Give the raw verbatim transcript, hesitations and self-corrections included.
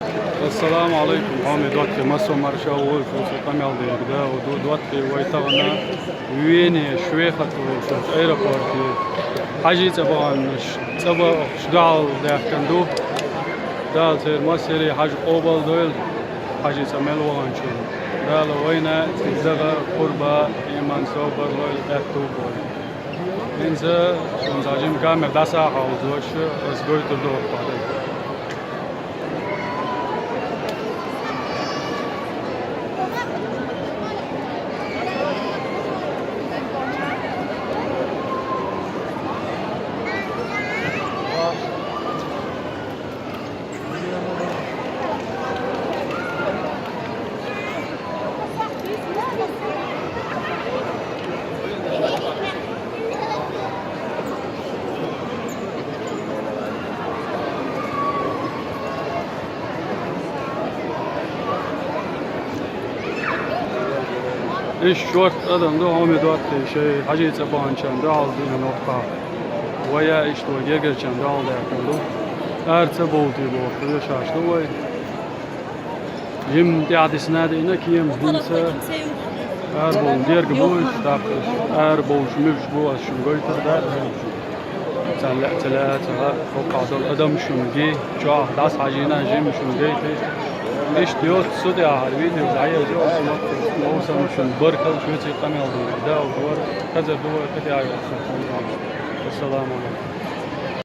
Ассаламу Ӏалайкум, хьоме доттагӀий, массо а марша вола шуца къамел дерг да. Ду-, доттагӀий, вай тахан Вене шоай вахийта волча аэропорте хьажий цӀа баханараш, цӀа бахача дуӀа даьккха да. Дала цар массане хьажа къоабалдойла, хьажий цӀа мел вахачоа. Дала вайна цигзага, къурба, иман, собар лойла, аьттув бойла. ХӀинца шуна жима камера дӀасахьалзош, аз гойтур ду хӀокху хьадайта. Иштта шортта адам ду, хьоме доттагӀий, шоай хьажий цӀа баханчарна дуӀа дина нохка. Вай а иштта вай гергарчарна дуӀа даьккха ду. Ара ца бовлий боху, вешаш ду вай. Жимма тӀаьхьа дисна а деана кема, хӀинца арабовла дерг бу уьш, тӀаккха уьш арабовлуш муьлш бу, ас шуна гойтур ду. Царна лаьа ца лаьа ца хаьа, хӀокхахь долу адам шуна гий, чохь дӀасахьажийна жимма шуна гайтий. Иштта йоцу цу тӀехь видео дӀаязйо, ас мотт, мовсам шуна баркалла, шуьца къамел дийр ду, хазар ду вай кхидӀа йоцу. Ассаламу Ӏалайкум.